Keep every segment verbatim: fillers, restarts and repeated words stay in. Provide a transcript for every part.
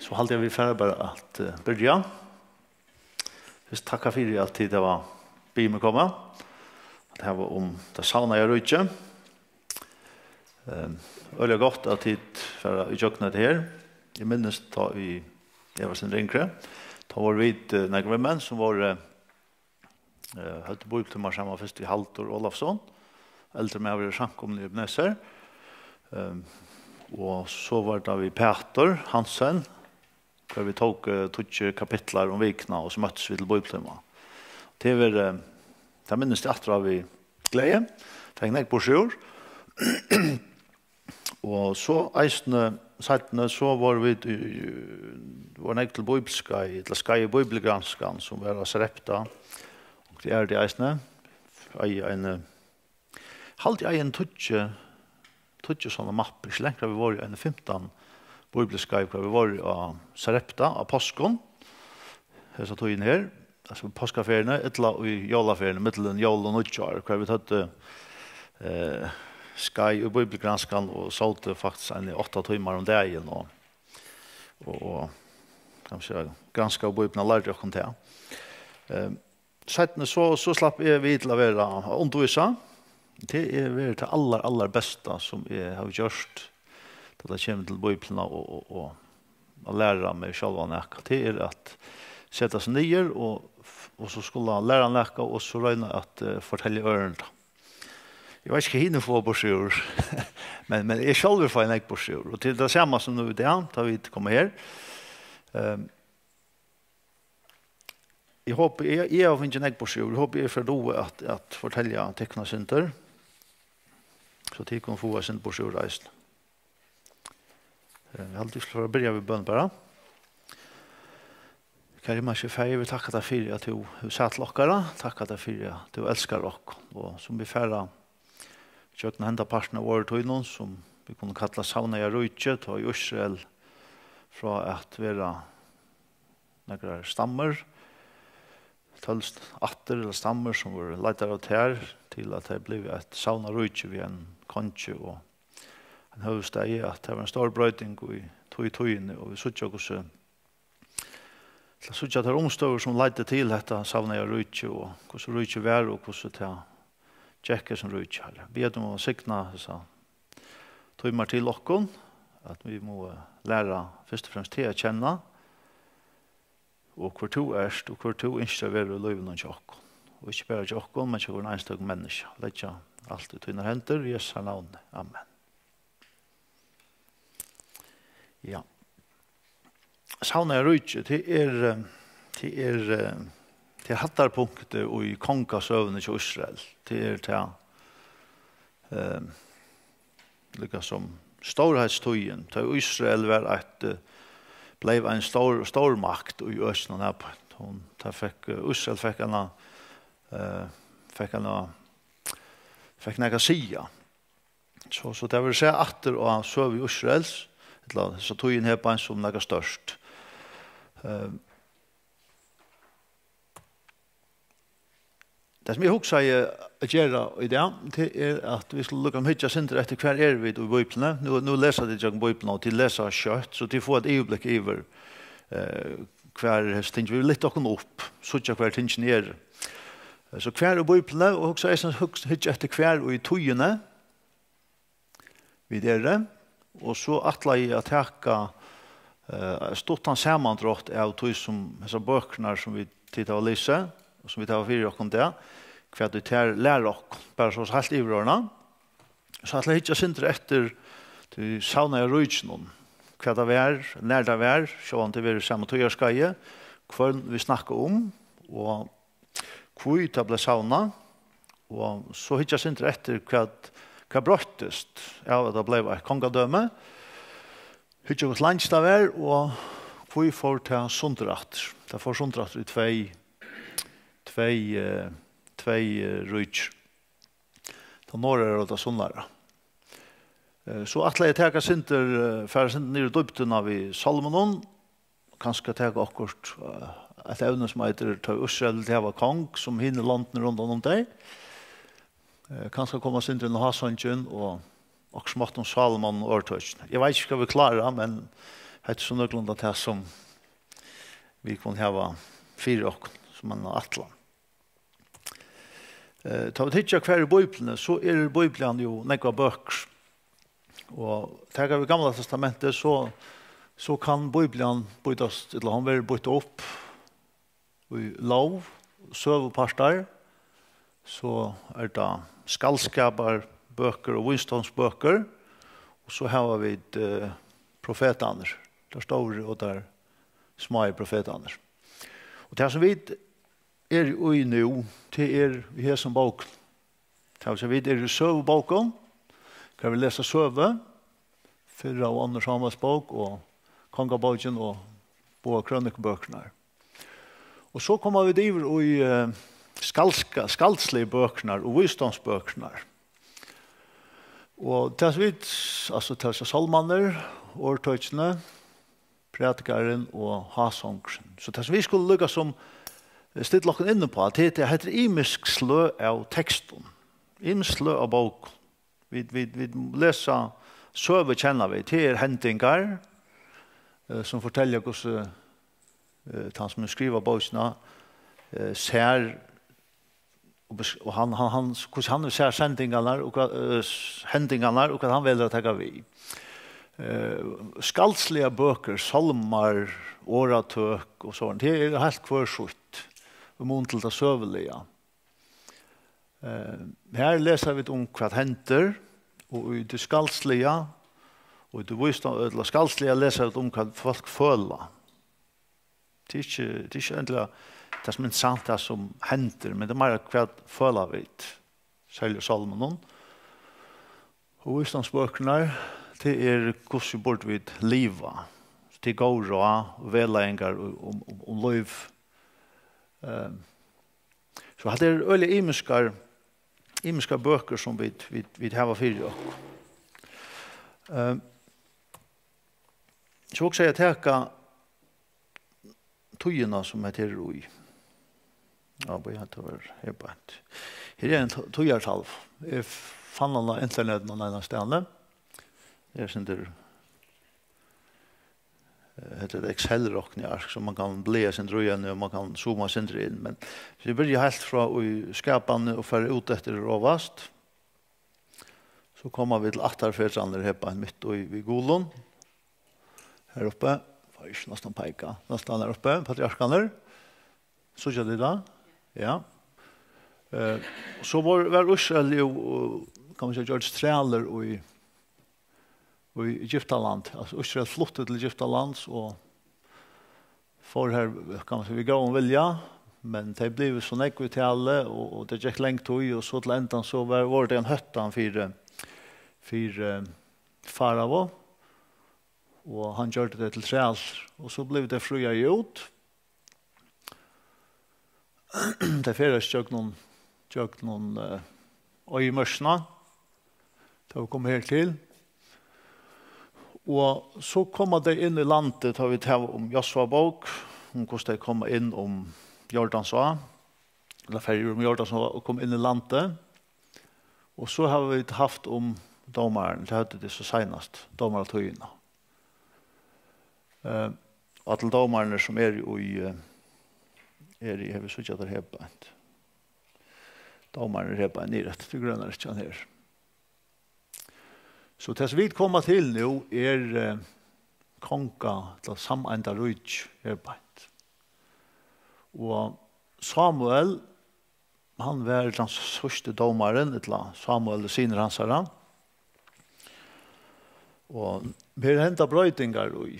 Tá haldi eg, vit fara bara at, eh, byrja. Fyrst takka fyri, at tit hava biðið meg koma. At hava um tað savnaða ríki. Ehm, øgiliga gott, at tit fara í gjøgnum hetta her. Eg minnist, tá eg, eg var sindur yngri, tá vóru vit, eh, nakrir menn, sum vóru, eh, høvdu bíbliutímar saman, fyrst við Halldór Ólafsson, eldri maður í samkomuni í Ebenezer. Ehm, og so var tað við Pætur Hansen, har vit tóku, eh, tíggju kapitlar um vikuna, og so møttust vit til bíbliutíma. Tað er, eh, tað minnist eg aftur av við gleði. Fekk nógv burturúr. Og so eisini seinni, so vóru vit í, vóru nógv til bíbliuskeið, ella skeið í bíbliugranskan, sum var á Sarepta. Og tað er tað eisini. Eigi ein, haldi eg eigi ein tíggju, tíggju sovorðnar mappur, ikki langt frá, vit vóru í eini fimtan bíbliuskeið, har vit vóru á Sarepta á páskum, hesa tíðina her, altso páskaferiuni, ella í jólaferiuni, millum jól og nýggjár, har vit høvdu, eh, skeið í bíbliugranskan og sótu faktiskt eini átta tímar um dagin og, og, og, kann man siga, granskaðu Bíbliuna og lærdu okkum tað. Eh, Seinni so, so slapp eg við til at vera at undirvísa. Tað er verið tað allar, allar besta, sum eg havi gjørt, tá tað kemur til Bíbliuna og, og, og at læra meg sjálvan nakað. Tað er at seta seg niður og, og so skula læra nakað, og so royna at, eh, fortelja øðrum tað. Eg veit ikki, hvat hini fáa burturúr, men, men eg sjálvur fái nógv burturúr. Og tað er tað sama sum nú í dag, tá vit koma her. Ehm, Eg hopi, eg, eg havi fingið nógv burturúr. Eg hopi, eg fari at duga at, at fortelja tykkum eitt sindur, so tit kunnu fáa eitt sindur burturúr eisini. Eh, eg haldi, vit skulu fara at byrja við bøn bara. Kæri himmalski Faðir, vit takka tær fyri, at tú hevur sæð til okkara. Takka tær fyri, at tú elskar okkum. Og sum vit fara gjøgnum henda partin av orði tínum, sum vit kunnu kalla savnaða ríki, tá ið Ísrael, frá at vera nakrar stammur, tólv st-, ættir ella stammur, sum vóru leiddar av tær, til at tey blivu eitt savnað ríki við einum kongi og einum høvuðsstaði, at tað var ein stór broyting í tí tíðini, og vit síggja, hvussu, til at síggja tær umstøður, sum leiddu til hetta savnaða ríki, og hvussu ríkið var, og hvussu tað gekk hesum ríki, Harri. Biði teg um at signa hesar tímar til okkum, at vit mugu læra fyrst og fremst teg at kenna, og hvør tú ert, og hvør tú ynskir at vera í lívinum hjá okkum. Og ikki bara hjá okkum, men hjá hvørjum einstøkum menniskja. Leggja alt í tínar hendur, í Jesu navni. Amen. Ja. Savnaða ríki, tað er, eh, tað er, eh, tað er hæddarpunktið í kongasøguni hjá Ísrael. Tað er tað, eh, líka sum stórheitstíðin, tá Ísrael var eitt, eh, bleiv ein stór, stórmakt í økinum har. Hon, tað fekk, eh, Ísrael fekk eina, eh, fekk eina, fekk nakað at siga. So, so tað vil siga aftur á søgu Ísraels, ella hesa tíðina her, bara sum nakað stórt. Eh, Tað, sum eg hugsaði at gera í dag, tað er, at vit skulu líka hyggja sindur eftir, hvar eru vit í Bíbliuni? Nú, nú lesa tit gjøgnum Bíbliuna, og tit lesa skjótt, so tit fáa eitt yvirblikk yvir, eh, hvar hesi ting, vit lyfta okkum upp, síggja, hvar tingini eru. Eh, so hvar í Bíbliuni, og hugsa, eg hugs-, hyggja eftir, hvar í tíðini, vit eru. Og so ætlaði eg at taka, eh, stuttan samandrátt av tí sum hesar bøkurnar, sum vit, tit hava lisið, og sum vit hava fyri okkum í dag, hvat ið tær læra okkum, bara so heilt yvirordnað. So ætlaði eg at hyggja sindur eftir tí savnaða ríkinum, hvat tað var, nær tað var, sjálvandi tað verður sama tíðarskeiði, hvønn vit snakka um, og hví tað bleiv savnað, og so hyggja sindur eftir, hvat, hvat broyttist av, at tað bleiv eitt kongadømi. Hyggja, hvussu leingi tað var, og hví fór tað sundur aftur. Tað fór sundur aftur í tvey, tvey, eh, tvey, eh, ríki. Tað norðara og tað sunnara. Eh, so ætlaði eg at taka sindur, eh, fara sindur niður í dýpdina við Sálmunum, kanska taka okkurt, eh, eitt evni sum eitur, tá Ísrael vildi hava kong, sum hini londini rundan um tey. Eh, kanska koma sindur inn á hásongin og okkurt smátt um Sálomon og orðtøkini. Eg veit ikki, hvat vit klára, men Hetta er so nøkulunda tað, sum vit kunnu hava fyri okkum, sum ein ætlan. Eh, tá vit hyggja hvar í Bíbliuni, so er Bíblian jú nógvar bøkur. Og taka vit Gamla Testamentið, so, so kann Bíblian býtast, ella hon verður býtt upp í lóg, søgupartar, so er tað skaldskaparbøkur og vísdómsbøkur, og so hava vit, eh, profetarnir, teir stóru og teir smáu profetarnir. Og tað sum vit eru í nú, tað er í hesum bókum. Tað vil siga, vit eru í søgubókum, hvar vit lesa søgu, fyrra og onnur Sámuelsbók og Kongabókin og báðar krønikubøkurnar. Og so koma vit yvir í, eh, skaldska-, skaldsligu bøkurnar og vísdómsbøkurnar. Og tað sum vit, altso, tað sum sálmarnir, orðtøkini, prædikarin og hásongurin. So tað sum vit skulu líka sum, eh, stilla okkum inn uppá, tað er, tað hetta er ymisk sløg av tekstum, ymisk sløg av bókum. Vit, vit, vit lesa søgu, kenna vit, tað er hendingar, eh, sum fortelja hvussu, eh, tann sum skrivar bókina, eh, sær og bes-, og hann, hann, hann, hvussu hann sær sendingarnar og hvat, eh, s-, hendingarnar og hvat hann velur at taka við. Eh, skaldsligar bøkur, sálmar, orðatøk og sovorðið, tað er heilt hvør sítt, í mun til tað søguliga. Eh, her lesa vit um hvat hendir, og í tí skaldsliga, og í tí vísdóm-, ella skaldsliga lesa vit um hvat fólk føla. Tað er ikki, tað er ikki endiliga tað sum er interessant, tað sum hendir, men tað er meira, hvat føla vit, serliga í sálmunum. Og vísdómsbøkurnar, tað er, hvussu burdu vit liva. Tað er góð ráð og vegleiðingar um, um, um, um lív. Ehm, so hatta er øgiliga ymiskar, ymiskar bøkur, sum vit, vit, vit hava fyri okkum. Ehm, so hugsaði eg at taka tíðina, sum hetta her er í. Ja, bíða, hetta var her beint. Her er ein t-, tíðartalva. Eg fann hana á internetinum einastaðni. Her er eitt sindur, eh, hetta er eitt Excel-rokniark, so man kann blaða eitt sindur í henni, og man kann zooma eitt sindur inn. Men so eg byrji heilt frá í skapani og fari út eftir ovast. So koma vit til ættarfedrarnar her beint mitt í, við gulum. Her uppi, fái ikki næstan peika, næstan her uppi, patriarkarnir. Síggja tit tað? Ja. Eh, so var, var Ísrael jú, eh, kann man siga, gjørdist trælir í, í Egyptaland. Altso, Ísrael flutti til Egyptalands og fór her, kann man siga, við góðum vilja, men tey blivu so nógv í tali, og, og tað gekk lang tíð, og so til endan so var, vóru tey ein hóttan fyri, fyri, eh, Farao, og hann gjørdi tey til træl, og so blivu tey fríaði út. Tey ferðast gjøgnum, gjøgnum, eh, oyðimørkina, tá vit koma her til. Og so koma tey inn í landið, tá vit hava um Josva bók, um hvussu tey koma inn um Jordansá, ella ferjur um Jordansá og koma inn í landið. Og so hava vit havt um dómaran, tað høvdu vit so seinast, dómaratíðina. Eh, og allir dómararnir sum eru í, eh, eru í, her vit síggja teir her beint. Dómararnir eru her beint niðri eftir, til grøna rikjan her. So tað sum vit koma til nú er, eh, konga-, ella sameindaríki her beint. Og Sámuel, hann var tann síðsti dómarin, ella Sámuel, synir hansara. Og her henda broytingar í.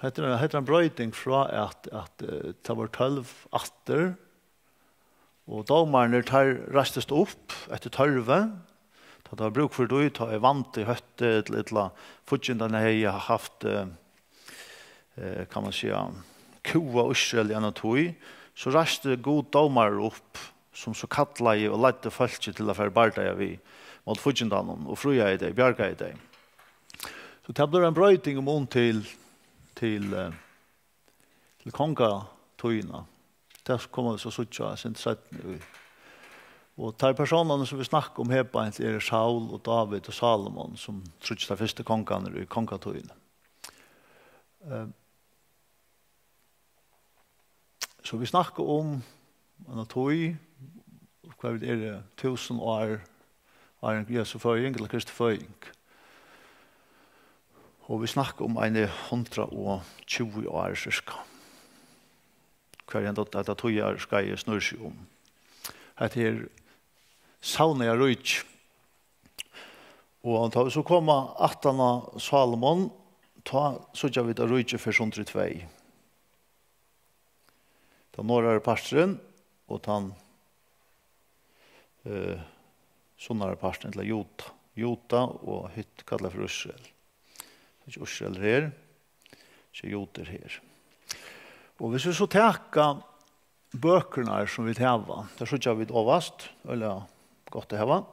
Hetta er, hetta er ein broyting frá at, at, eh, tað var tólv ættir, og dómararnir, teir reistust upp eftir tørvi, tá tað var brúk fyri tí, tá ið vandi hótti, ella, ella fíggindarnir hevði havt, eh, eh, kann man siga, kúgað Ísrael í eina tíð, so reisti Gud dómarar upp, sum so kallaði og leiddi fólkið til at fara í bardaga við, móti fíggindanum, og fríaði tey, bjargaði tey. So tað blívur ein broyting í mun til, til, eh, til kongatíðina. Tað koma vit so at síggja eitt sindur seinni í. Og teir persónarnir, sum vit snakka um her beint, eru Saul og Dávid og Salomon, sum tríggir teir fyrstu kongarnir í kongatíðini. Eh, So vit snakka um eina tíð, hvat vit eru, túsund ár, áðrenn Jesu føðing, ella Kristi føðing. Og vit snakka um eini hundrað og tjúgu ár, cirka. Hvat er hetta, hetta tíðarskeiðið snýr seg um? Hetta er savnaða ríki. Og tá vit so koma aftan á Salomon, tá síggja vit, at ríkið fer sundur í tvey. Tann norðari parturin og tann, eh, sunnari parturin, ella Juda. Juda og hitt kallað fyri Ísrael. Ikki Ísrael er her, ikki Juda er her. Og hvis vit so taka bøkurnar, sum vit hava, tær síggja vit ovast, øgiliga gott at hava.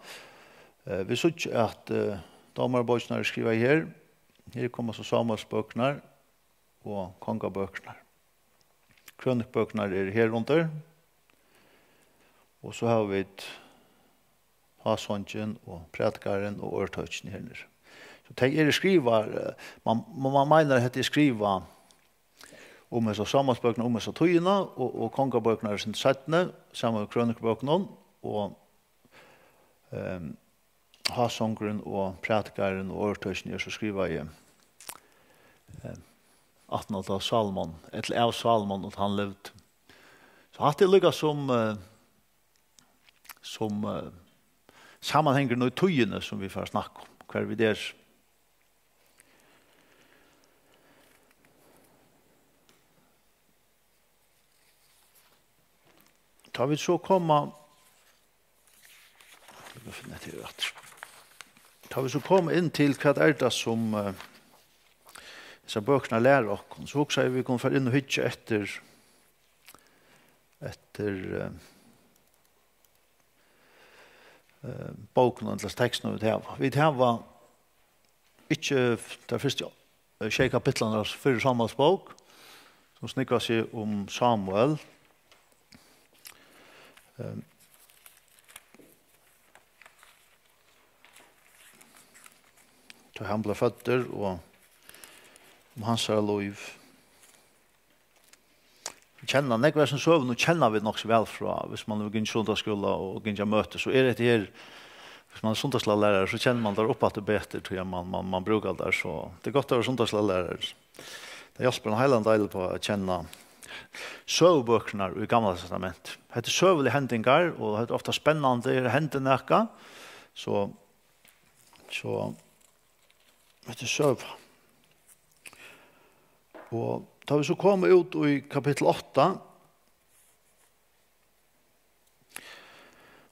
Eh, vit síggja, at, eh, Dómarabókirnar eru skrivaðar her. Her koma so Sámuelsbøkurnar og Kongabøkurnar. Krønikubøkurnar eru her undir. Og so hava vit Hásongin og Prædikarin og Orðtøkini her niðri. So tey eru skrivað, eh, man, man, man meinar, at hetta er skrivað um hesa Sámuelsbókina, um hesa tíðina, og, og Kongabøkurnar eru sindur seinni, saman við Krønikubókunum, og, ehm, Hásongurin og Prædikarin og Orðtøkini eru so skrivaði, eh, aftan á Salomon, ella av Salomon, og hann livdi. So hatta er líka sum, eh, sum, eh, samanhangurin í tíðini, sum vit fara at snakka um, hvar vit eru. Tá vit so koma, eg skal finna hetta her aftur. Tá vit so koma inn til, hvat er tað sum, eh, hesar bøkurnar læra okkum, so hugsaði eg, vit kunnu fara inn og hyggja eftir, eftir, eh, eh, bókunum ella tekstunum vit hava. Vit hava ikki tær fyrstu, eh, sjey kapitlarnar av fyrru Sámuelsbók, sum snúgva seg um Sámuel. Eh, tá hann bleiv føddur og um hansara lív. Vit kenna, nógv av hesum søgunum kenna vit nokk so væl frá, hvis man hevur gingið sunnudagsskúla og gingið á møti, so er hetta her, hvis man er sunnudagsskúlalærari, so kennir man tær upp aftur betur, tí at man, man, man brúkar tær, so tað er gott at vera sunnudagsskúlalærari. Tað hjálpir ein heilan del upp á at kenna søgubøkurnar í Gamla Testamenti. Hetta er søguligar hendingar, og hetta er ofta spennandi, her hendir nakað, so, so hetta er søga. Og tá vit so koma út í kapittul átta,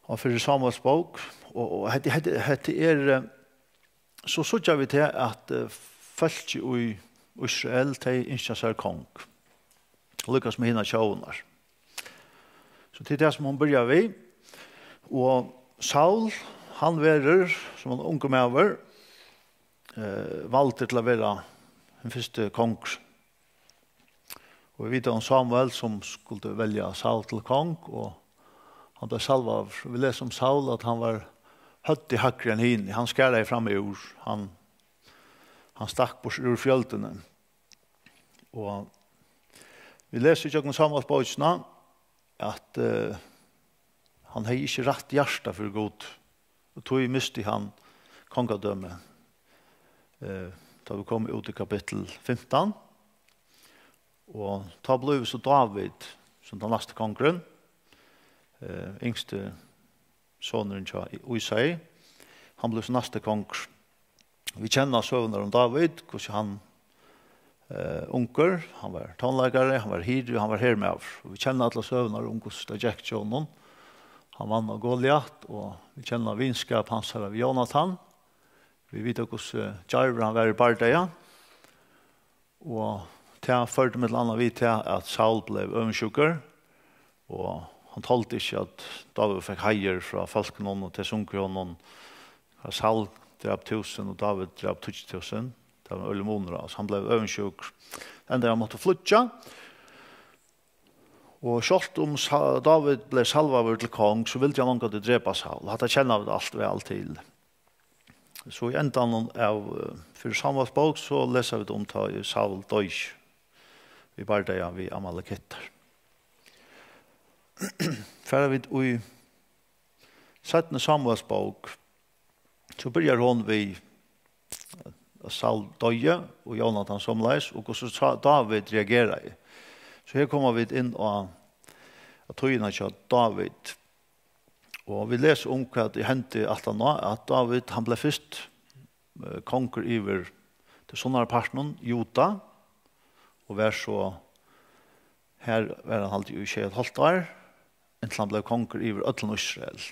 á fyrru Sámuelsbók, og, og hetta, hetta, hetta er, eh, so síggja vit her, at, eh, fólkið í Ísrael, tey ynskja sær kong, líka sum hinar tjóðirnar. So tað er tað, sum hon byrjar við. Og Saul, hann verður, sum ein ungur maður, eh, valdur til at vera hin fyrsti kongur. Og vit vita um Samuel, sum skuldi velja Saul til kong, og hann bleiv salvaður. Vit lesa um Saul, at hann var høvdið hægri enn hini. Hann skaraði fram úr. Hann, hann stakk burtur úr fjøldini. Og vit lesa ígjøgnum Sámuelsbókina, at, eh, hann hevði ikki rætt hjarta fyri Gud, og tí misti hann kongadømi. Eh, tá vit koma út í kapittul fimtan, og tá blívur so Dávid sum tann næsti kongurin, eh, yngsti sonurin hjá Ísai, hann blívur so næsti kongur. Vit kenna søgurnar um Dávid, hvussu hann, eh, ungur, hann var tónleikari, hann var hirði og hann var hermaður. Og vit kenna allar søgurnar um, hvussu tað gekk hjá honum. Hann vann á Goliat, og vit kenna vinskap hansara við Jónatan. Vit vita, hvussu djarvur hann var í bardaga. Og tað førdi millum annað við tað, at Saul bleiv øvundsjúkur, og hann toldi ikki, at Dávid fekk heiður frá fólkunum, og tey sungu honum, at Saul drap túsund og Dávid drap tíggju túsund. Tað var ein øgiligur munur á, so hann bleiv øvundsjúkur. Endaði hann mátti flýggja. Og sjálvt um Sa-, Dávid bleiv salvaður til kong, so vildi hann ongantíð drepa Saul. Hatta kenna vit alt væl til. So í endanum av, eh, fyrru Sámuels bók, so lesa vit um tá ið Saul doyði í bardaga við Amalekittar. Fara vit í seinnu Sámuels bók, so byrjar hon við, at Saul doyði, og Jónatan somuleiðis, og hvussu Sa-, Dávid reageraði. So her koma vit inn á, á tíðina hjá Dávid. Og vit lesa um, hvat ið hendi aftaná, at Dávid, hann bleiv fyrst, eh, kongur yvir tí sunnara partinum, Juda, og var so, har var hann, haldi eg, í sjey og eitt hálvt ár, inntil hann bleiv kongur yvir øllum Ísrael.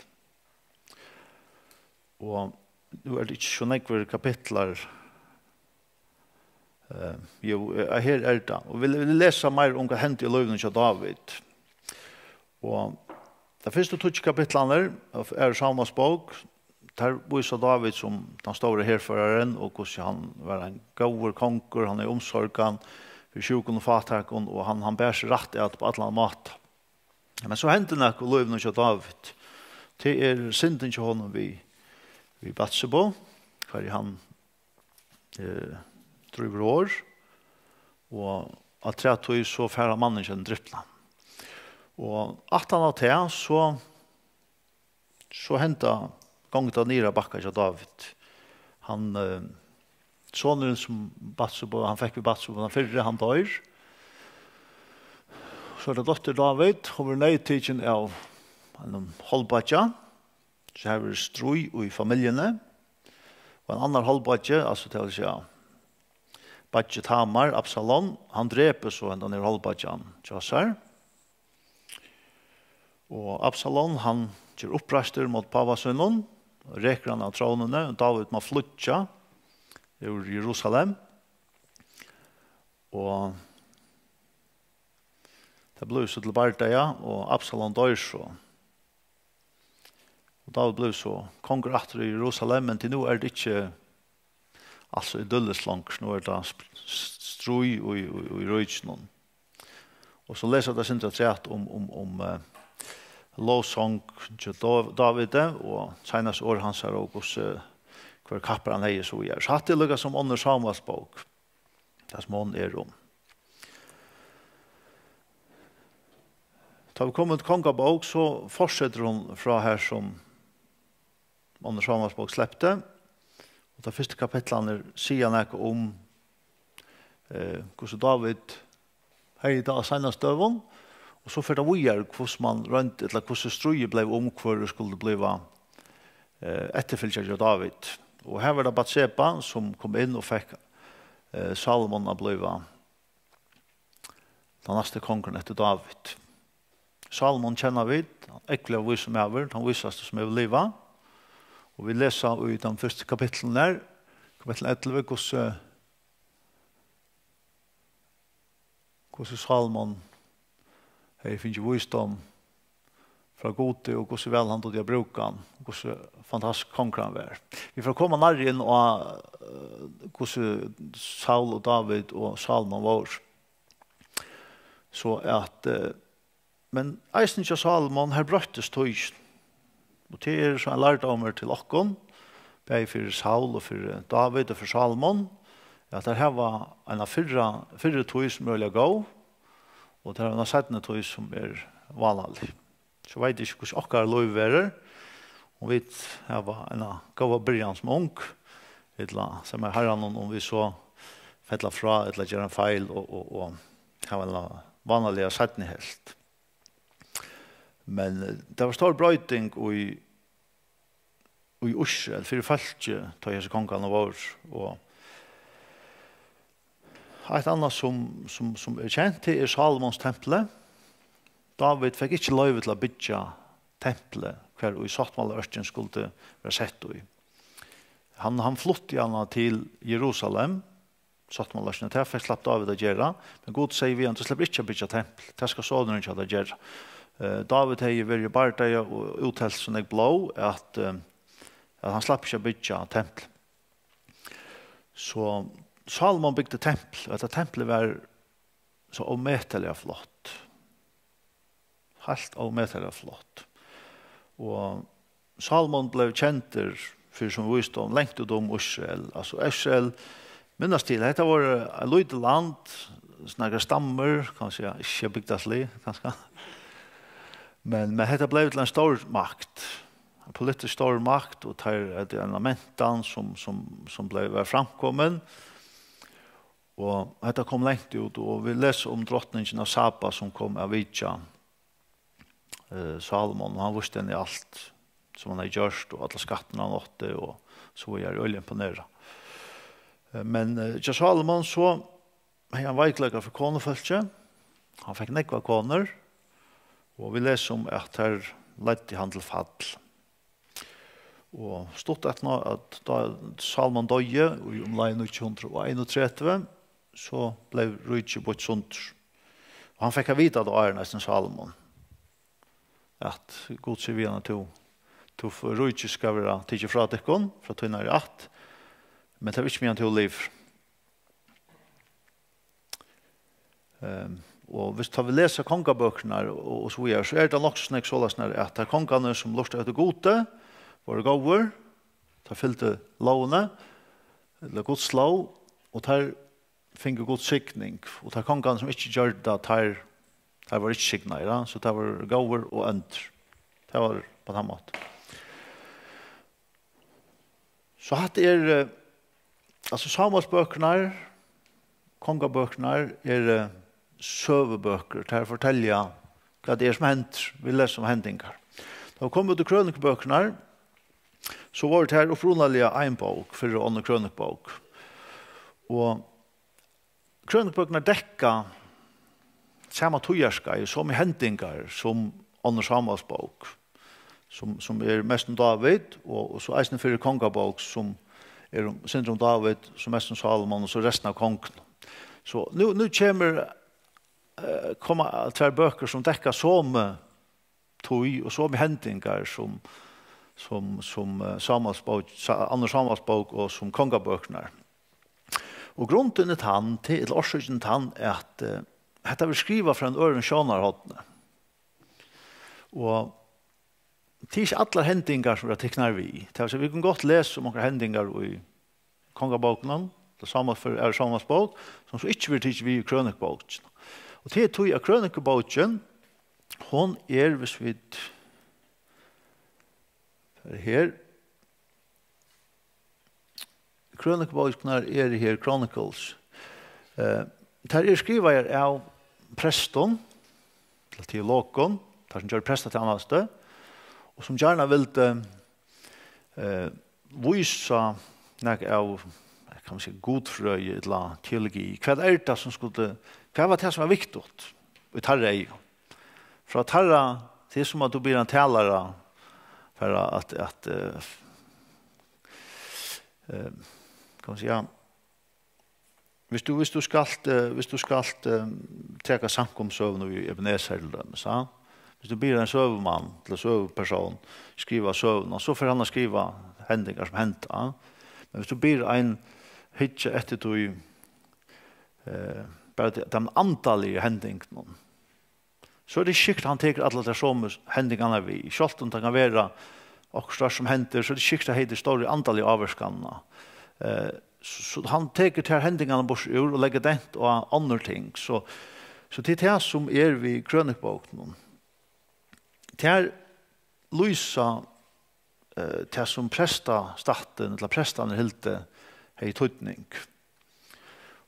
Og nú er tað ikki so nógvir kapitlar. Eh, jú, eh, her er tað. Og vit, vit lesa meir um, hvat hendi í lívinum hjá Dávid. Og tey fyrstu tíggju kapitlarnir av Aðru Sámuels bók, tær vísa Dávid sum tann stóri herførarin, og hvussu hann var ein góður kongur, hann hevði umsorgan fyri sjúkum og fátækum, og hann, hann bar seg rætt at á allan máta. Men so hendi nakað í lívinum hjá Dávid. Tað er syndin hjá honum við, við Batsebu, har hann, eh, drýpur hor, og afturat tí so fær hann mannin hjá hinum dripna. Og aftan á tað, so, so henda gongdin niður á bakka hjá Dávid. Hann, eh, sonurin sum Batsebu, hann fekk við Batsebu, hann fyrri, hann doyr. So er tað dóttir Dávid, hon verður neyðtikin av einum hálvbeiggja, so har verður stríð í familjuni. Og ein annar hálvbeiggi, altso, tað vil siga, beiggi Tamar, Absalon, hann drepur so hendan her hálvbeiggan hjá sær. Og Absalon, hann ger uppreistur móti pápa sínum, rekur hann av trónini, og Dávid má flýggja úr Jerusalem. Og tað blívur so til bardaga, og Absalon doyr so. Og Dávid blívur so kongur aftur í Jerusalem, men til nú er tað ikki, altso, idylliskt longur. Nú er tað sp-, s-, stríð í, í, í ríkinum. Og so lesa vit eitt sindur afturat um, um, um, eh, lovsong til Dá-, Dávidi og seinast orð hansara og hvussu, hvør kappar hann hevði, og so víðari. So hatta er líka sum onnur Sámuels bók, tað sum hon er um. Tá vit koma til Kongabók, so fortsetur hon frá har sum onnur Sámuels bók slepti. Og tey fyrstu kapitlarnir siga nakað um, eh, hvussu Dávid hevði tað á seinastøðum, og so fer tað víðari, hvussu man royndi, ella hvussu stríðið bleiv um, hvør skuldi blíva, eh, eftirfylgjari hjá Dávid. Og har var tað Batseba, sum kom inn og fekk, eh, Salomon at blíva tann næsti kongurin eftir Dávid. Salomon kenna vit, ein ógvuliga vísur maður, tann vísasti sum hevur livað. Og vit lesa í teimum fyrstu kapitlunum har, kapittul ellivu, hvussu, hvussu Salomon hevði fingið vísdóm frá Gudi, og hvussu væl hann dugdi at brúka hann, og hvussu fantastiskur kongur hann var. Vit fara at koma nærri inn á, eh, hvussu Saul og Dávid og Salomon vóru. So at, eh, men eisini hjá Salomon, har broyttist tíðin. Og tað er so ein lærdómur til okkum, bæði fyri Saul og fyri Dávid og fyri Salomon, at teir hava eina fyrra, fyrru tíð sum er øgiliga góð, og teir hava eina seinnu tíð sum er vánalig. So veit eg ikki, hvussu okkara lív verður, um vit hava eina góða byrjan sum ung, ella sum er Harranum, um vit so fella frá, ella gera ein feil og, og, og hava eina vánaliga seinnu helvt. Men, eh, tað var stór broyting í, í Ísrael, fyri fólkið, tá hesir kongarnir vóru. Og eitt annað sum, sum, sum er kent, tað er Salomons templi. Dávid fekk ikki loyvi til at byggja templið, har ið sáttmálaørkin skuldi vera sett í. Hann, hann flutti hana til Jerusalem, sáttmálaørkina. Tað fekk, slapp Dávid at gera, men Gud segði við hann: "Tú sleppur ikki at byggja templ, tað skal sonurin hjá tær gera." Eh, Dávid hevði verið í bardaga og úthelt so nógv blóð, at, eh, at hann slapp ikki at byggja templ. So Salomon bygdi templ, og hetta templið var so ómetaliga flott. Heilt ómetaliga flott. Og Salomon bleiv kendur fyri sín vísdóm, langt út um Ísrael. Altso, Ísrael, minnast til, hetta var eitt lítið land, nakrar stammur, kann man siga, ikki bygdaslið, kanska. Men, men hetta bleiv til ein stór makt, ein politisk stór makt, og teir, hetta er ein mentan, sum, sum, sum bleiv, var framkomin. Og hetta kom langt út, og vit lesa um drotningin av Saba, sum kom at vitja, eh, Salomon, og hann vísti henni alt, sum hann hevði gjørt, og allar skattir hann átti, og so var eg øgiliga imponerað. Eh, men, eh, hjá Salomon, so hevði hann veikleika fyri konufólki. Hann fekk nógvar konur, og vit lesa um, at tær leiddu hann til fall. Og stutt aftan á, at tá Salomon doyði í umleið níggju hundrað og einogtretivu, so bleiv ríkið býtt sundur. Og hann fekk at vita, tá áðrenn eisini Salomon, at Gud sigur við hann, at tú, tú, ríkið skal vera tikið frá tykkum, frá tínari ætt, men tað er ikki, meðan tú livir. Ehm, og hvis tá vit lesa kongabøkurnar og, og so víðari, so er tað nokk so nógv soleiðis, at teir kongarnir, sum lurtaðu eftir Gudi, vóru góðir, teir fylgdu lógini, ella Guds lóg, og teir fingu Guds signing, og teir kongarnir, sum ikki gjørdu tað, teir, teir vóru ikki signaðir, ja? So teir vóru góðir og óndir. Tað var á tann mátan. So hatta er, eh, altso, Sámuelsbøkurnar, kongabøkurnar, eru søgubøkur. Tær fortelja, hvat tað er, sum hendir. Vit lesa um hendingar. Tá vit koma út í krønikubøkurnar, so vóru tær upprunaliga ein bók, Fyrra og Annað Krønikubók. Og krønikubøkurnar dekka sama tíðarskeið, somu hendingar sum Onnur Sámuelsbók, sum, sum er mest um Dávid, og, og so eisini Fyrra Kongabók, sum er um, sindur um Dávid, sum mest um Sálomon, og so restina av kongunum. So nú, nú kemur, eh, koma tvær bøkur, sum dekka somu tíð og somu hendingar sum, sum, sum, eh, Sámuelsbók, Sa-, Onnur Sámuelsbók og sum Kongabøkurnar. Og grundin er tann, til, ella orsøkin er tann, at, eh, hetta verður skrivað frá einum øðrum sjónarhorni. Og tað er ikki allar hendingar, sum verða tiknar við. Tað vil siga, vit kunnu gott lesa um onkrar hendingar í Kongabókunum, tað sama fyri, er Sámuelsbók, sum so ikki verður tikið við í Krønikubókini. Og tað er tí, at Krønikubókin, hon er, hvis vit fara her, Krønikubókurnar eru her, Chronicles. Eh, tær eru skrivaðar av prestum, ella teologum, teir sum gjørdu prestatænastu, og sum gjarna vildu, eh, vísa nakað av, kann man siga, gudfrøði ella teologi. Hvat er tað sum skuldi, hvat var tað sum var viktigt í teirra eygum? Frá teirra, tað er sum at tú biður ein talara fara at, at, eh, eh, kann man siga, hvis tú, hvis tú skalt, eh, hvis tú skalt, eh, taka samkomustøðuna í Ebenezer til dømis, ha? Hvis tú biður ein søgumann, ella søgupersón, skriva søguna, so fer hann at skriva hendingar sum henda, ha? Men hvis tú biður ein hyggja eftir tí, eh, bara tí, teimum andaligu hendingunum, so er tað ikki sikkurt, hann tekur allar tær somu hendingarnar við. Sjálvt um tað kann vera okkurt stórt sum hendir, so er tað ikki sikkurt, at hetta er stóru andaligu ávirkanina. Eh, so, so hann tekur tær hendingarnar burtur úr og leggur dent á onnur ting. So, so tað er tað, sum er við krønikubókunum. Tær lýsa, eh, tað, sum prestastattin, ella prestarnir hildu, hevði týdning.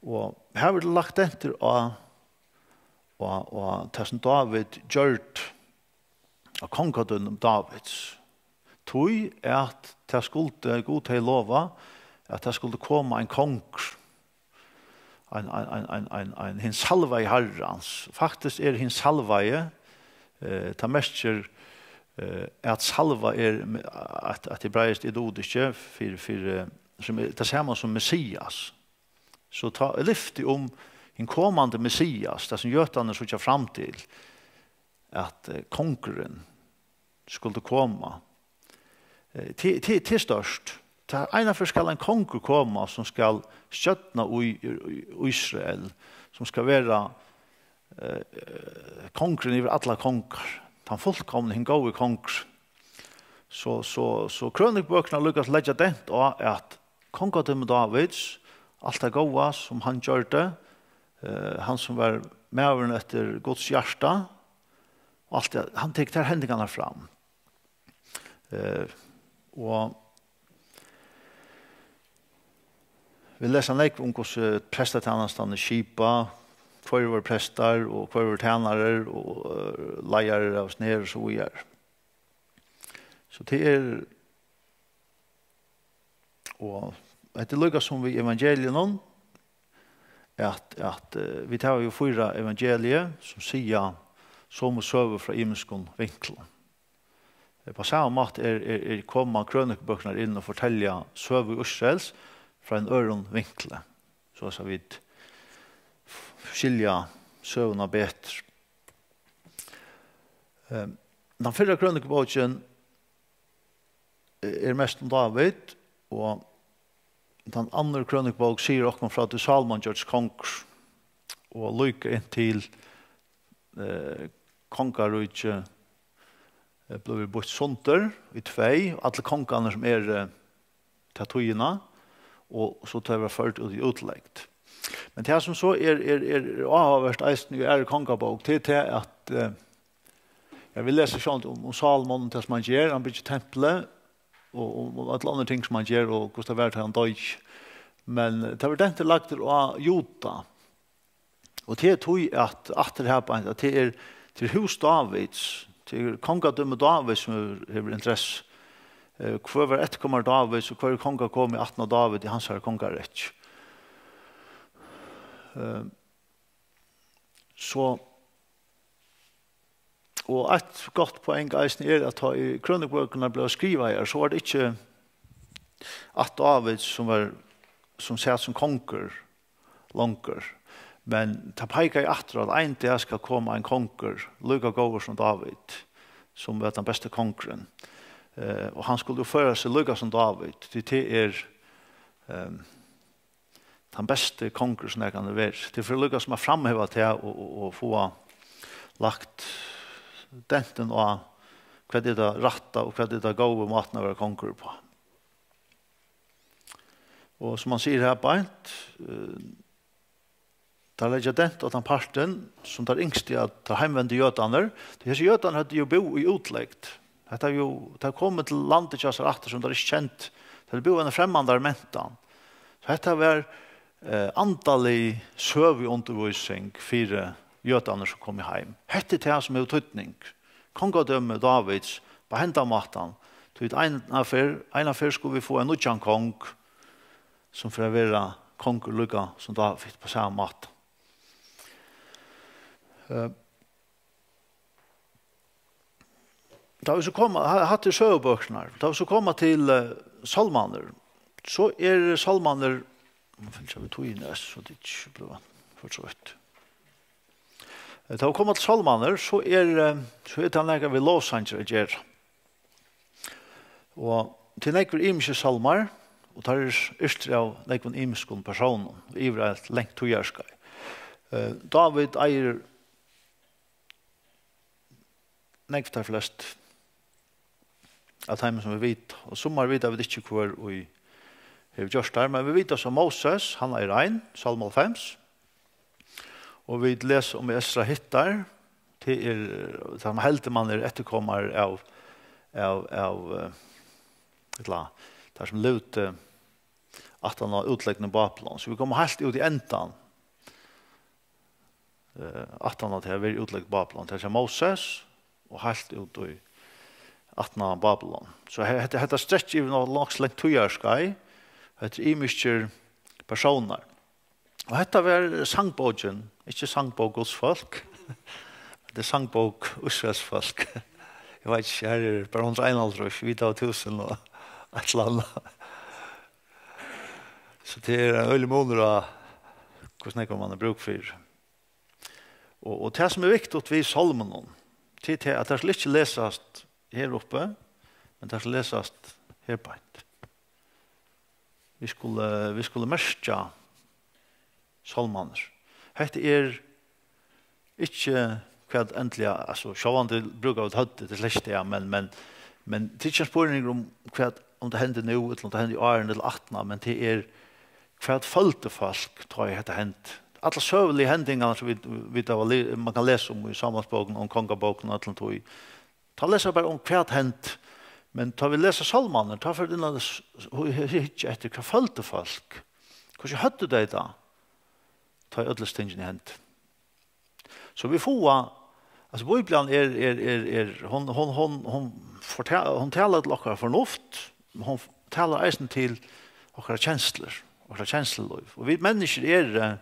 Og her verður lagt dentur á, á, á tað, sum Dávid gjørdi, á kongadøminum Dávids. Tí at tað skuldi, Gud hevði lovað, at tað skuldi koma ein kongur, ein, ein, ein, ein, ein, ein, hin salvaði Harrans. Faktiskt er hin salvaði, eh, tað merkir, eh, at salva er, at, at hebraiskt er dugdikki fyri, fyri, eh, sum er tað sama sum Messias. So tá er lyfti um hin komandi Messias, tað sum jødarnir síggja fram til, at, eh, kongurin skuldi koma. Eh, til, til, til stórt. Tað eina ferð skal ein kongur koma, sum skal stjórna í, í, í Ísrael, sum skal vera, eh, kongurin yvir allar kongar, tann fullkomni, hin góði kongur. So, so, so krønikubøkurnar líkast leggja dent á, at kongadømi Dávids, alt tað góða, sum hann gjørdi, eh, hann sum var maðurin eftir Guds hjarta, og alt tað, hann tekur tær hendingarnar fram. Eh, og vit lesa nógv um, hvussu prestatænastan er skipað, hvørjir vóru prestar, og hvørjir vóru tænarar, og, eh, leiðarar av snær, og so víðari. So tað er, og hetta er líka sum við evangeliunum, at, at, eh, vit hava jo fýra evangelier, sum siga somu søgu frá ymiskum vinklum. Eh, á sama máta er, er, er koma krønikubøkurnar inn og fortelja søgu Ísraels frá einum øðrum vinkli, so at vit f-, skilja søguna betur. Eh, tann fyrra krønikubókin er mest um Dávid, og tann annar krønikubók sigur okkum frá, tí Sálomon gjørdist kongur, og líka inntil, eh, kongaríkið, eh, blívur býtt sundur í tvey, allir kongarnir sum eru, eh, ta tíðina, og so tey verða førd út í útlegd. Men tað, sum so er, er, er, er áhugavert eisini í aðru kongabók, tað er tað, at, eh, ja, vit lesa sjálvandi um, um Sálomon, tað sum hann ger, hann byggir templið, og, og, og øll onnur ting sum hann ger, og hvussu tað var, tá hann doyði. Men, eh, tað var dentur lagdur á Juda. Og tað er tí, at aftur her beint, at tað er, tað er hús Dávids, tað er kongadømi Dávids, sum hevur, hevur interessu. Eh, hvør var eftirkomari Dávids, og hvørjir kongar komu í ættina á Dávid í hansara kongaríki? Eh, so, og eitt gott poeng eisini er, at tá ið krønikubøkurnar blivu skrivaðar, so var tað ikki ætt Dávids, sum var, sum sat sum kongur longur. Men tað peikaði aftur, at ein dag skal koma ein kongur, líka góður sum Dávid, sum var tann besti kongurin. Eh, og hann skuldi uppføra seg líka sum Dávid, tí tað er, ehm, tann besti kongur, sum nakrantíð hevur verið. Tað er fyri líka sum at framheva tað og, og, og fáa lagt dentin á, hvat er tað rætta og hvat er tað góði mátin at vera kongur uppá. Og sum hann sigur her beint, eh, teir leggja dent á tann partin, sum teir ynsktu, at teir heimvendu jødarnir, tí hesir jødarnir høvdu jo búð í útlegd. Hetta er jo, teir komu til landið hjá sær aftur, sum teir ikki kendu. Teir búðu í eini fremmandari mentan. So hetta var, eh, andalig søguundirvísing fyri jødarnar, sum komu heim. Hetta er tað, sum hevur týdning. Kongadømi Dávids, á hendan mátan. Tí at eina ferð, eina ferð skulu vit fáa ein nýggjan kong, sum fer at vera kongur líka sum Dávid, á sama máta. Eh, tá vit so koma, ha-, hatta er søgubøkurnar. Tá vit so koma til, eh, sálmarnar, so er sálmarnir, nú fylgja vit tíðini, so tað ikki blíva for trátt. Eh, tá vit koma til sálmarnar, so er, eh, so er tað nakað við lovsangir at gera. Og til nógvir ymiskir sálmar, og teir eru yrktir av nógvum ymiskum persónum, yvir eitt langt tíðarskeið. Eh, Dávid eigur nógv teir flestu av teimum, sum vit vita, og summar vita vit ikki, hvør ið hevur gjørt teir, men vit vita, so Moses, hann eigur ein, Sálm hálvfems, og vit lesa um Esra hittar, tað er, tað man heldur, man er eftirkomari av, av, av, eh, ella, teir sum livdu aftan á útlegdina í Babylon. So vit koma heilt út í endan, eh, aftan á tað at vera í útlegd í Babylon. Tað er Moses og heilt út í aftan á Babylon. So he-, hetta, hetta strekkir yvir nokk, nokk so langt tíðarskeið. Hetta er ymiskir persónar. Og hetta var sangbókin, ikki sangbók Guds fólk. Hetta er sangbók Ísraels fólk. Eg veit ikki, her er bara hundrað og einoghálvtrýss, vit hava túsund og eitt ella annað. So tað er ein øgiligur munur á, hvussu nógv man hevur brúk fyri. Og, og tað, sum er viktigt við sálmunum, tað er tað, at teir skulu ikki lesast her uppi, men teir skulu lesast her beint. Vit skulu, vit skulu merkja sálmarnar. Hetta er ikki hvat endiliga, altso, sjálvandi brúka vit høvdið, tað er slett tað, men, men, Men tað er ikki ein spurningur um hvat, um tað hendi nú, ella um tað hendi í árini ella aftaná, men tað er, hvat føldu fólk, tá ið hetta hendi? Allar søguligu hendingarnar sum vit, vit hava li-, man kann lesa um í Sámuelsbókum, um kongabókum og øllum tí, tá lesa bara um hvat hendi. Men tá vit lesa sálmarnar, tá fer inn at s-, s-, hy-, hy-, hyggja eftir, hvat føldu fólk? Hvussu høvdu tey tað, tá ið øll hesi tingini hendu? So vit fáa, altso, Bíblian er, er, er, er, hon, hon, hon, hon fortel-, hon talar til okkara fornuft, men hon talar eisini til okkara kenslur, okkara kenslulív. Og vit menniskjur eru, eh,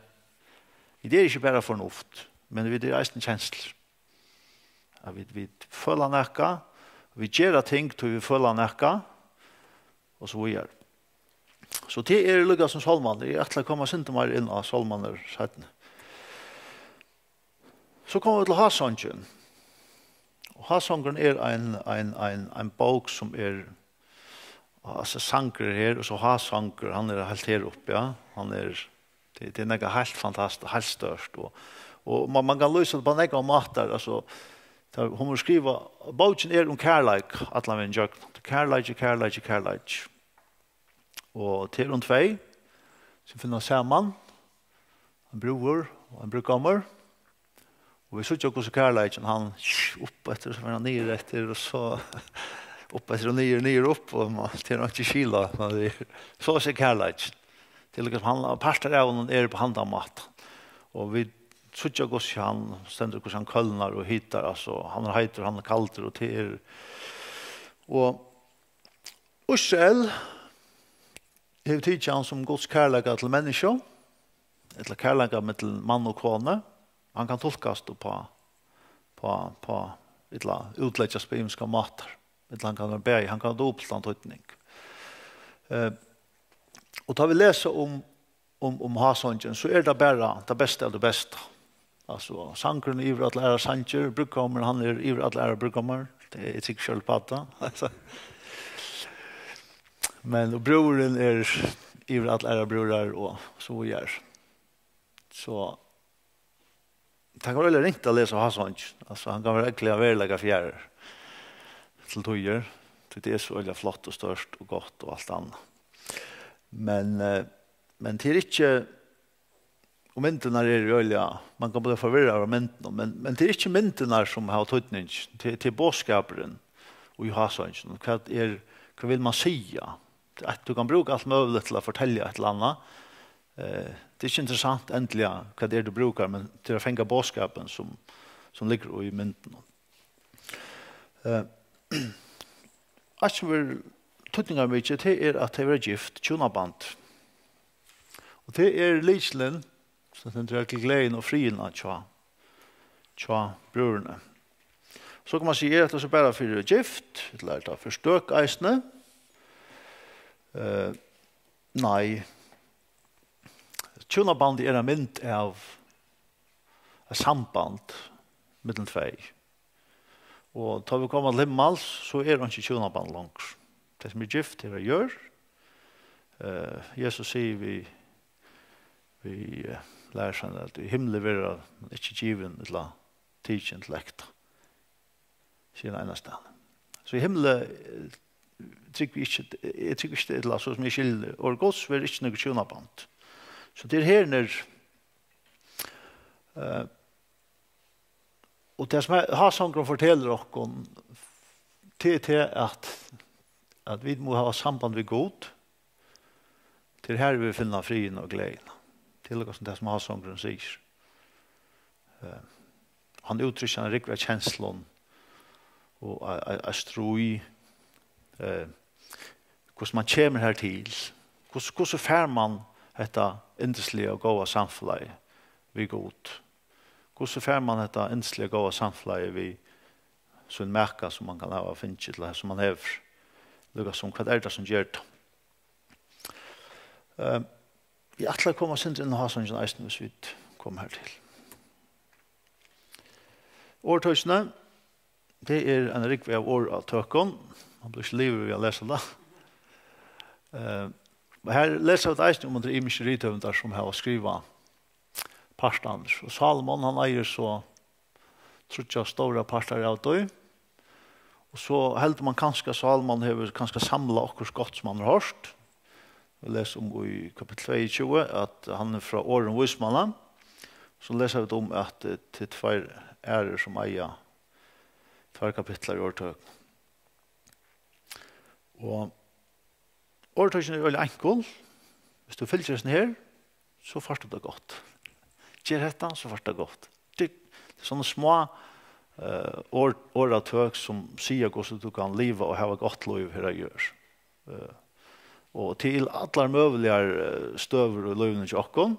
vit eru ikki bara fornuft, men vit eru eisini kenslur. At vit, vit føla nakað, vit gera ting, tí vit føla nakað, og so víðari. So tað er líka sum sálmarnir. Eg ætli at koma eitt sindur meir inn á sálmarnar seinni. So koma vit til Hásongin. Og Hásongurin er ein, ein, ein, ein bók sum er, altso, sangur er her, og so hásongur, hann er heilt her uppi, ja. Hann er, tað, tað er nakað heilt fantastiskt, heilt stórt. Og, og man, man kann lýsa tað á nógvar mátar, altso, tað, hon hevur skrivað, bókin er um kærleik, allan vegin gjøgnum. Kærleiki, kærleiki, kærleiki. Og tað er um tvey, sum finna saman, ein brúður og ein brúðgómur. Og vit síggja, hvussu kærleikin, hann upp eftir, so fer hann niður eftir, og so upp eftir og niður, niður upp, og man, tað er einki skil á, man, tað er, so er kærleikin. Tað er líka sum hann, partar av honum eru á handan mátan. Og vit síggja, hvussu hann stendur, hvussu hann kólnar og hitar, altso, hann er heitur, hann er kaldur, og tað er, og Ísrael hevur tikið hann sum Guds kærleika til menniskju, ella kærleika millum mann og konu. Hann kann tulkast upp á, á, á, ella útleggjast á ymiskar mátar. Ella hann kann vera bæði, hann kann hava dupultan týdning. Eh, og tá vit lesa um um, um hásongin, so er tað bara tað besta av tí besta. Altso, sangurin er yvir allar aðrar sangir, brúðgómurin, hann er yvir allar aðrar brúðgómar. Tað er, eg trúgvi sjálv upp á tað. Altso, men, og brúðurin er yvir allar aðrar brúðrar, og so víðari. So, tað kann vera øgiliga ringt at lesa hásongin. Altso, hann kann vera øgiliga veruleikafjarur til tíðir, tí tað er so øgiliga flott og stórt og gott og alt annað. Men, eh, men tað er ikki, og myndirnar eru øgiliga, man kann blíva forvirraður av myndunum, men, men tað er ikki myndirnar, sum hava týdning, tað, tað er boðskapurin í hásonginum. Hvat er, hvat vil man siga? At tú kann brúka alt møguligt til at fortelja eitt ella annað. Eh, tað er ikki interessant endiliga, hvat tað er, tú brúkar, men til at fanga boðskapin, sum, sum liggur í myndunum. Eh, eitt sum er týdningarmikið, tað er, at tey verða gift, hjúnaband. Og tað er lykilin, sum stendur her, til gleðina og friðin hjá, hjá brúðrunum. So kann man siga, er hetta so bara fyri gift, ella er tað fyri støk eisini? Eh, nei. Hjúnabandið er ein mynd av eitt samband millum tvey. Og tá vit koma til himmals, so er einki hjúnaband longur. Tað sum er gift, er á jørð. Eh, Jesus sigur við, við, eh, lærisveinar, at í himli verður hann ikki givin ella tikin til ekta, sigur hann einastaðni. So í himli, eh, trúgvi eg ikki, eg trúgvi ikki, ella so sum eg skilji, orð Guds verður ikki nøkur hjúnaband. So tað er her nær, eh, og tað sum her, hásongurin fortelur okkum, tað er tað at, at vit mugu hava samband við Gud, tað er her vit finna friðin og gleðina. Tað er líka sum tað sum hásongurin sigur. Eh, hann úttrykkir eina rúgvu av kenslum og ei, ei, ei stríð. Eh, hvussu man kemur her til. Hvussu, hvussu fær man hetta yndisliga og góða samfelagið við Gud? Hvussu fær man hetta yndisliga góða samfelagið við sín maka, sum man kann hava fingið, ella sum man hevur? Líka sum, hvat er tað, sum ger tað? Eh, eg ætli at koma eitt sindur inn á hásongin eisini, hvis vit koma her til. Orðtøkini, tað er ein rúgva av orðtøkum. Man blívur ikki liðugur við at lesa tað. Eh, og her lesa vit eisini um, at tað eru ymiskir rithøvundar, sum hava skrivað partarnar. Og Sálomon, hann eigur so tríggjar stórar partar av tí. Og so heldur man kanska, at Sálomon hevur kanska samlað okkurt gott, sum hann hevur hoyrt. Vit lesa um í kapittul tveyogtjúgu, at hann er frá orðum vísmanna. So lesa vit um, at, eh, tað eru tveir aðrir, sum eiga tveir kapitlar í Orðtøk. Og Orðtøkini eru øgiliga einkult. Viss tú fylgir hesum her, so fært tú tað gott. Ger hetta, so fært tú tað gott. Tað, tað eru sovorðin smá, eh, orð, orðatøk, sum siga, hvussu tú kanst liva og hava gott lív her á jørð. Eh, og til allar møguligar, eh, støður í lívinum hjá okkum,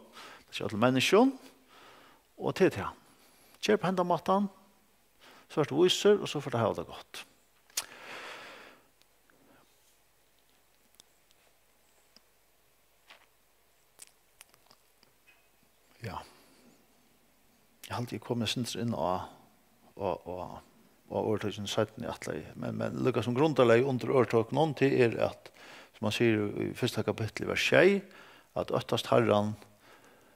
hjá øllum menniskjum, og til tað. Ger á hendan mátan, so ert tú vísur, og so fært tú hava tað gott. Ja. Eg haldi, eg komi eitt sindur inn á, á, á, á orðtøkini seinni, ætli eg. Men, men líka sum grundarlag undir orðtøkunum, tað er at, sum hann sigur í fyrsta kapitli, vers sjey, at óttast Harran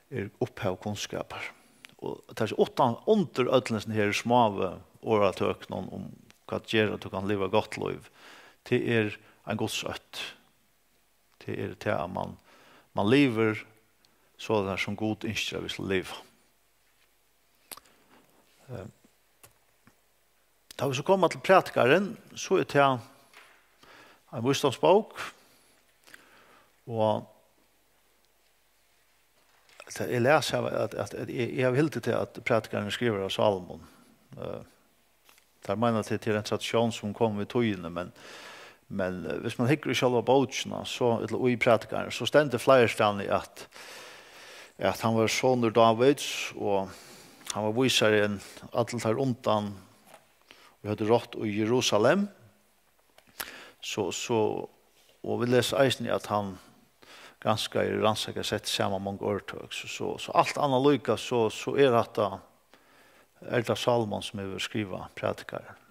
er upphav kunnskapar. Og tað er uttan, undir øllum hesum her smáu orðatøkunum um hvat ger at tú kanst liva gott lív, tað er ein Guds ótti. Tað er tað, at mann, mann livir soleiðis, sum Gud ynskir, at vit skulu liva. Eh, tá vit so koma til Prædikaran, so er tað ein vísdómsbók, og tað, eg las her, at, at, at eg, eg havi hildið til, at Prædikaran er skrivaður av Sálomon. Eh, Teir meina, at tað er ein tradisjón, sum kom við tíðini, men, men, eh, viss mann hyggur í sjálva bókina, so, ella í Prædikaran, so stendur fleiri staðni, at, at hann var sonur Dávids, og hann var vísari enn allir teir undan, ið høvdu rátt í Jerusalem. So, so, og vit lesa eisini, at hann granskaði, rannsakaði, setti saman mong orðtøk. So, so, so alt annað líka, so, so er hatta, er tað Sálomon, sum hevur skrivað Prædikaran.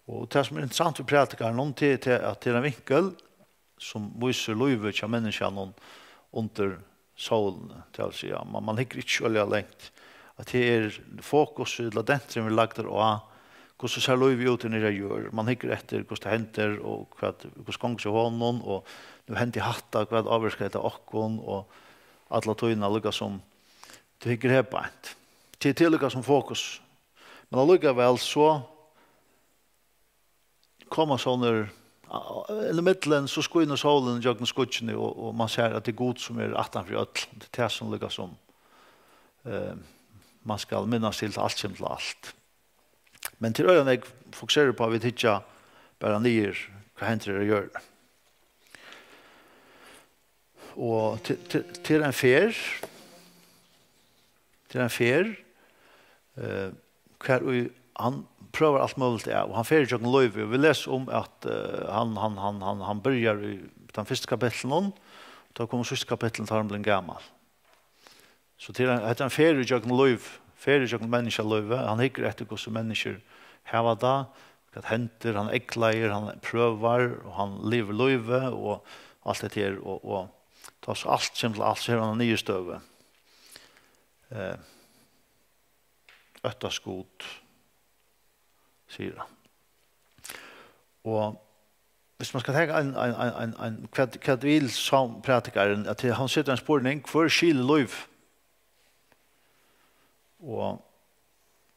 Og tað, sum er interessant við Prædikaranum, tað er tað, at tað er ein vinkul, sum vísir lívið hjá menniskjanum undir sólini, tað vil siga, man, man hyggur ikki øgiliga langt. At tað er fokus, ella denturin, verður lagdur á, hvussu sær lívið út her niðri á jørð. Man hyggur eftir, hvussu tað hendir, og hvat, hvussu gongur hjá honum, og nú hendi hatta, hvat ávirkar hetta okkum, og alla tíðina líka sum, tú hyggur her beint. Tað, tað er líka sum fokus. Men allíkavæl so koma sovorðnir, inn í millum, so skínur sólin gjøgnum skýggini, og, og man sær, at tað er Gud, sum er aftan fyri øll. Tað er tað, sum líka sum, eh, man skal minnast til, til alt kemur til alt. Men til øðrum, eg fokuseri upp á, vit hyggja bara niður, hvat hendir her á jørðini. Og til, til, til ein ferð, til ein ferð, eh, hvar í hann prøvar alt møguligt av, og hann fer ígjøgnum lívið, og vit lesa um, at, eh, hann, hann, hann, hann, hann byrjar í tann fyrsta kapitlinum, tá kemur síðsta kapitlið, tá er hann blivin gamal. So til ein, hetta er ein ferð ígjøgnum lív, ferð ígjøgnum menniskjalívið. Hann hyggur eftir, hvussu menniskjur hava tað, hvat hendir, hann eygleiðir, hann prøvar, og hann livir lívið, og alt hetta her, og, og tá so alt kemur til alt, so hevur hann eina niðurstøðu. Eh, Óttast Gud, sigur hann. Og viss man skal taka ein, ein, ein, ein, ein, hvat, hvat vil sá prædikarin, at hann setir ein spurning, hvør skilur lív? Og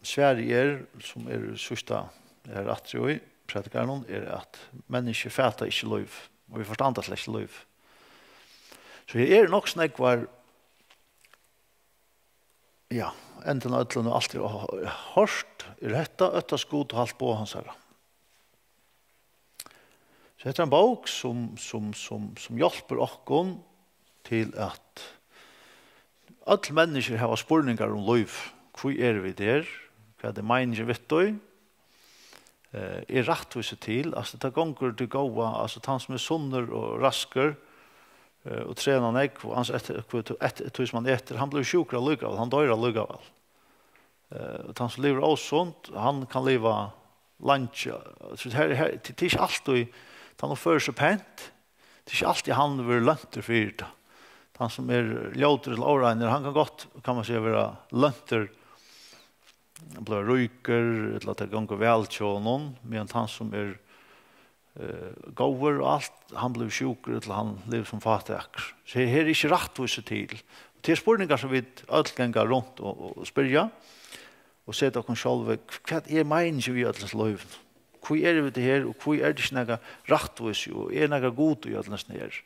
svarið er, sum er í síðsta, er aftur í prædikaranum, er, at menniskju fata ikki lív, og vit forstanda slett ikki lív. So her er nokk so nógvar, ja, endin á øllum og alt er hoyrt, er hetta, óttast Gud og halt boð hansara. So hetta er ein bók, sum, sum, sum, sum hjálpir okkum til, at øll menniskju hava spurningar um lív. Hví eru vit her? Hvat er meiningin við tí? Eh, er rættvísi til? Altso, tað gongur til góða, altso, tann sum er sunnur og raskur, eh, og trenar nógv, og ans eftir, eftir, eftir, eftir tí sum hann etur, hann blívur sjúkur allíkavæl, hann doyr allíkavæl. Eh, og tann sum livir ósunt, hann kann liva leingi. So her, her, tað, tað er ikki altíð, tann sum førir seg pent, tað er ikki altíð, hann verður løntur fyri tað. Tann sum er ljótur ella óreinur, hann kann gott, kann man siga, vera løntur blíva ríkur, ella tað gongur væl hjá honum, meðan tann sum er, eh, góður og alt, hann blívur sjúkur, ella hann livir sum fátækur. So her, her er ikki rættvísi til. Tað er spurningar sum vit øll ganga runt og, og, og spyrja, og seta okkum sjálv, hvat er meiningin við øllum hesum lívinum? Hví eru vit her, og hví er tað ikki nakar rættvísi, og er nakar Gud í øllum hesum her?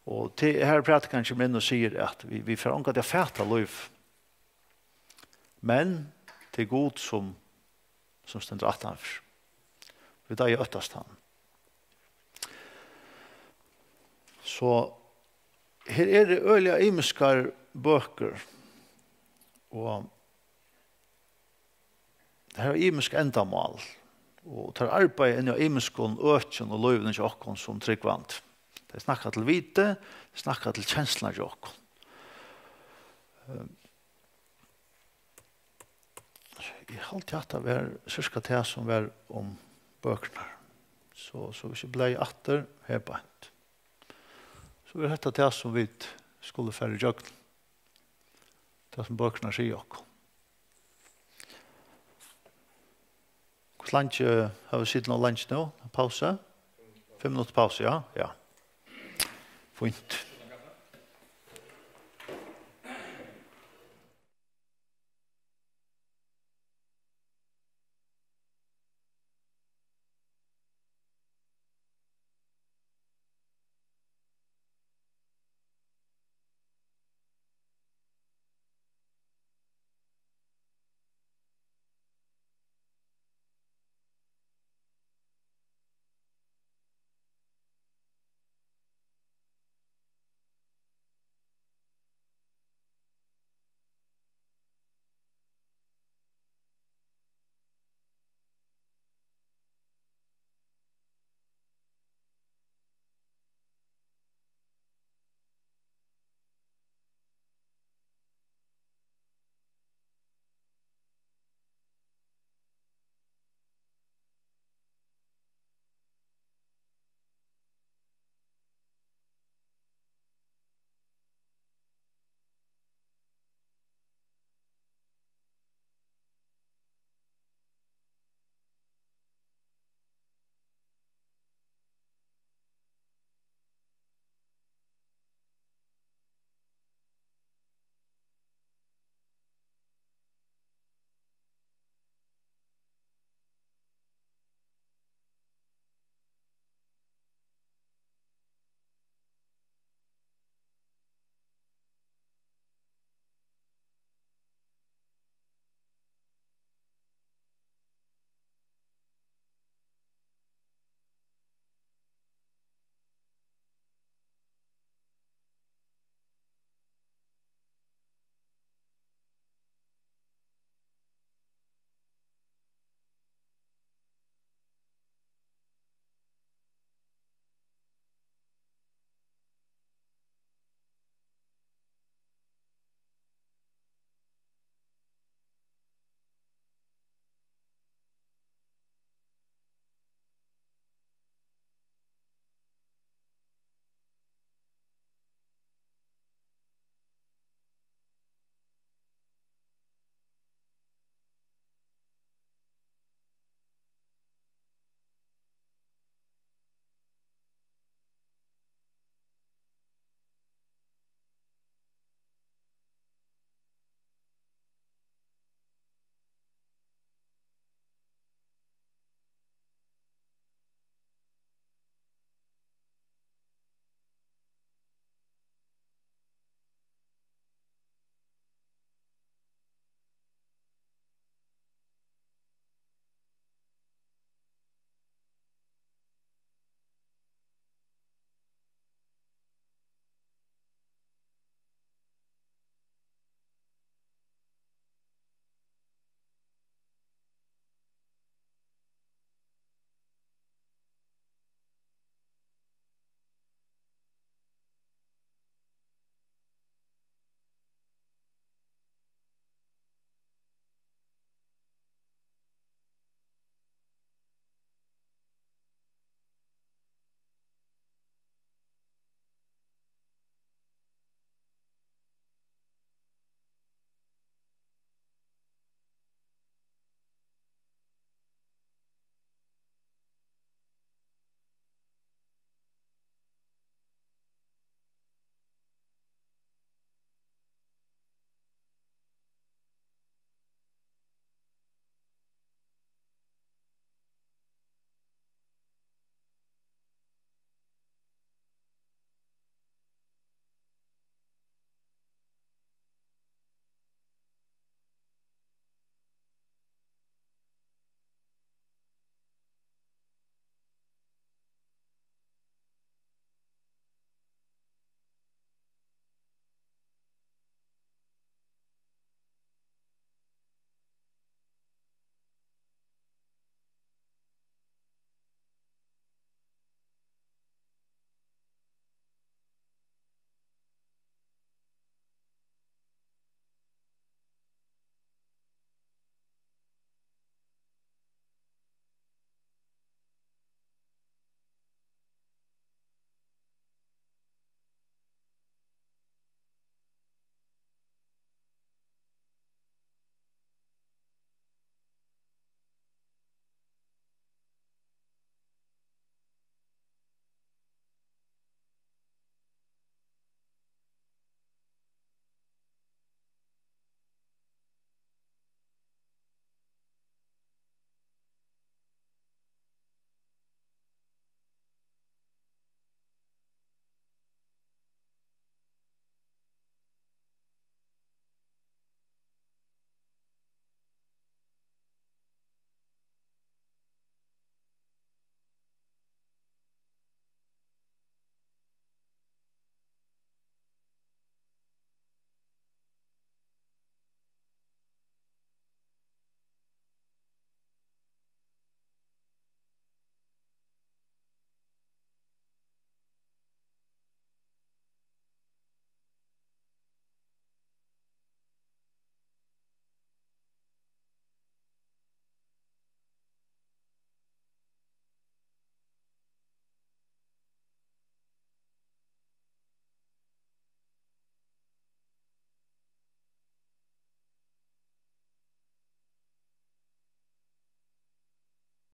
Og til, her prædikarin kemur inn og sigur, at vit, vit fara ongantíð at fata lív. Men tað er Gud, sum, sum stendur aftanfyri. Vit eiga at óttast hann. So her eru øgiliga ymiskar bøkur, og tær hava ymisk endamál, og tær arbeiða inn á ymiskum økjum og lívini hjá okkum sum trúgvandi. Tey snakka til vitið, tey snakka til kenslurnar hjá okkum. Ehm, eg haldi, at tað var sirka tað, sum var um bøkurnar. So, so hvis eg bleiv aftur her beint, so er hetta tað, sum vit skulu fara ígjøgnum. Tað, sum bøkurnar siga okkum. Hvussu leingi hava vit sitið nú leingi nú? Pausa? Fimm minuttir pausa, ja? Ja. Fínt.